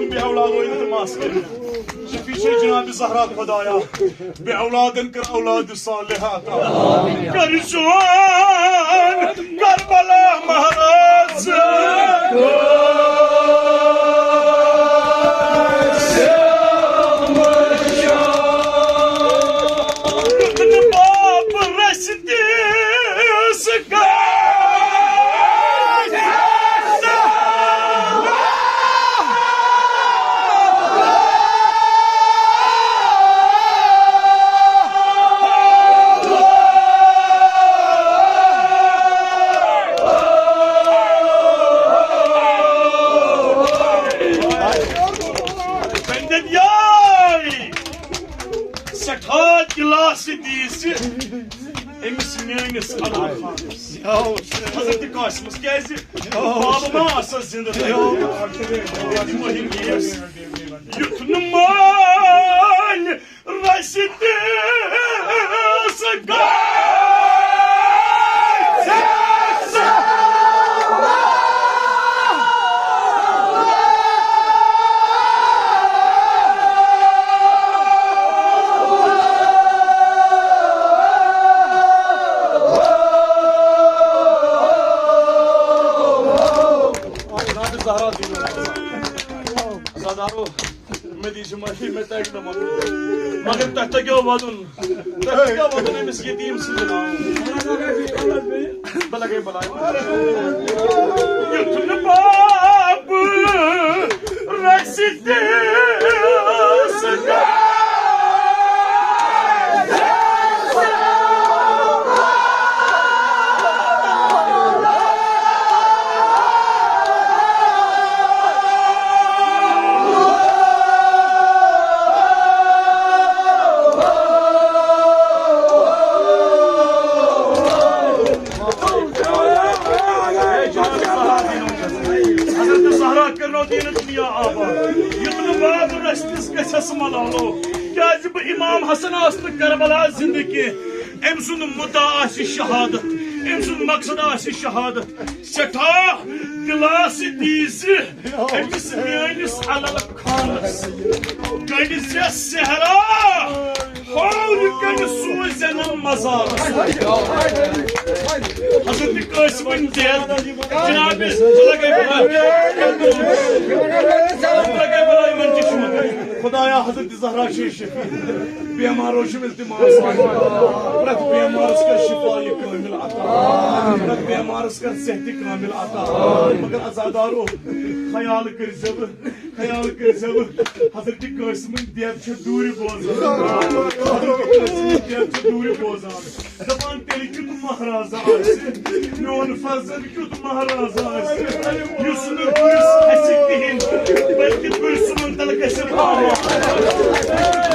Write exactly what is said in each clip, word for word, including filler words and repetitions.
بے اولاد روزنہٕ تہٕ مس کٔرِتھ۔ شفیع چھے جناب زہرا خدایا، بے اولادن کر اولاد صالحہ عطا۔ کر چون کربلا مہراز۔ یُتھ نہٕ پاپ رسہِ تیس گژھ۔ بندن یاے۔ سٮ۪ٹھاہ دِلاسہٕ دیٖزِ أمِس میٲنِس عدل خانس۔ حضرت قاسمس، کیازِ بابہٕ ما آسس زندٕ تہٕ دِمو ہِم یِیَس۔ یُتھ نہٕ مٲنۍ رسہِ تِژھ گژھ۔ عزادارو، مےٚ دیٖزِ معٲفی، مےٚ تَگہِ نہٕ وَنُن۔ مگر تۄہہِ تَگیو وَنُن۔ تۄہہِ تَگیو وَنُن أمِس یتیٖم سٕنٛدِ ناوٕ۔ بہٕ لَگَے بَلاے۔ یُتھ نہٕ پاپ رَسہِ تِژھ۔ حضرت زہرا کٔرنو دیٖنہٕ دُنیا آباد۔ یُتھ نہٕ باب رستِس گژھٮ۪س ملالو۔ کیازِ بہٕ امام حسن آس نہٕ کربلا زندٕ کینٛہہ۔ أمۍ سُنٛد مُدعا آسہِ شہادت، أمۍ سُنٛد مقصد آسہِ شہادت۔ سٮ۪ٹھاہ دِلاسہٕ دیٖزِ أمِس میٲنِس علل خانس۔ کٔڑۍ زِ صحرا ہورِ کنہِ سوٗزٮ۪نم مزارس۔ حضرت قاسمن دید جناب، ژٕ لگے بلاے۔ ژٕ لگے بلاے، یِمن تہِ چھُ وَنُن۔ خدایا، حضرت زہرا چھے شفیع۔ بیمارو چھُم التماس کران۔ پرٛٮ۪تھ بیمارس کر شفا یہِ کامل عطا۔ پرٛٮ۪تھ بیمارس کر صحت کامل عطا۔ مگر عزادارو، خیال کٔرۍ زیو، خیال کٔرۍ زیو۔ حضرت قاسمٕنۍ دٮ۪د چھِ دوٗرِ بوزان۔ حضرت قاسمٕنۍ دٮ۪د چھِ دوٗرِ بوزان۔ دپان تیٚلہِ کیُتھ مہراز آسہِ، میون فرزند کیُتھ مہراز آسہِ، یُس نہٕ گُرِس کھسہِ کِہیٖنۍ، بلکہِ گُرۍ سُنٛد تل گژھِ پاوان۔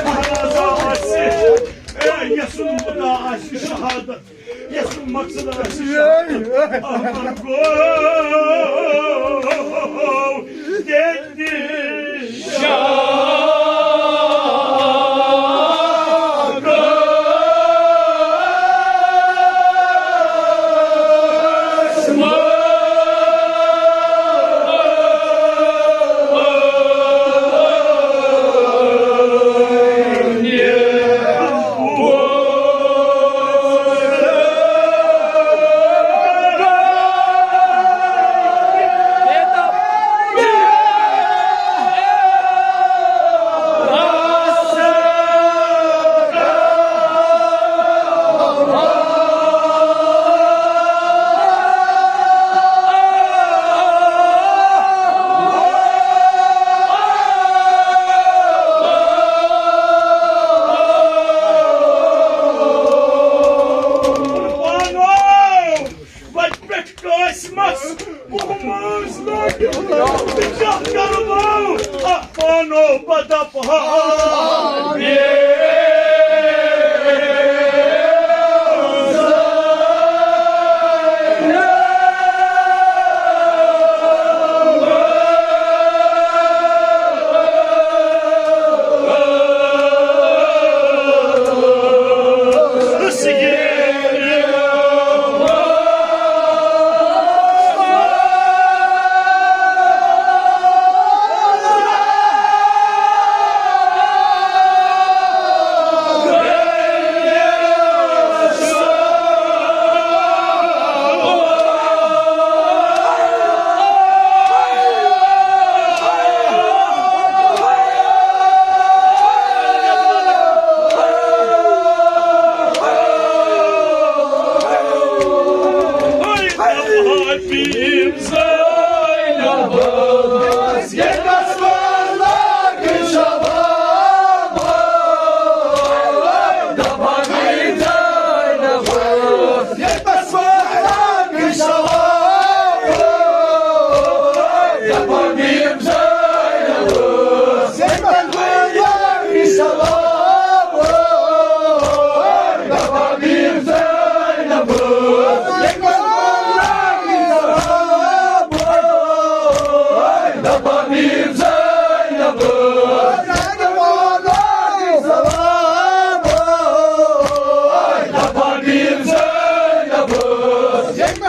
مہراز آسہِ، اے، یَسُن مُدعا آسہِ شہادت، یَسُن مقصد آسہِ شہادت۔ احمد گوٚو ییٚتہِ شاد۔ وتہِ پٮ۪ٹھ قاسمس بُہہ مٲنٛز لٲگِتھ، کیٛاہ کرٕ بہٕ؟ اَتھ پانو بدپہا۔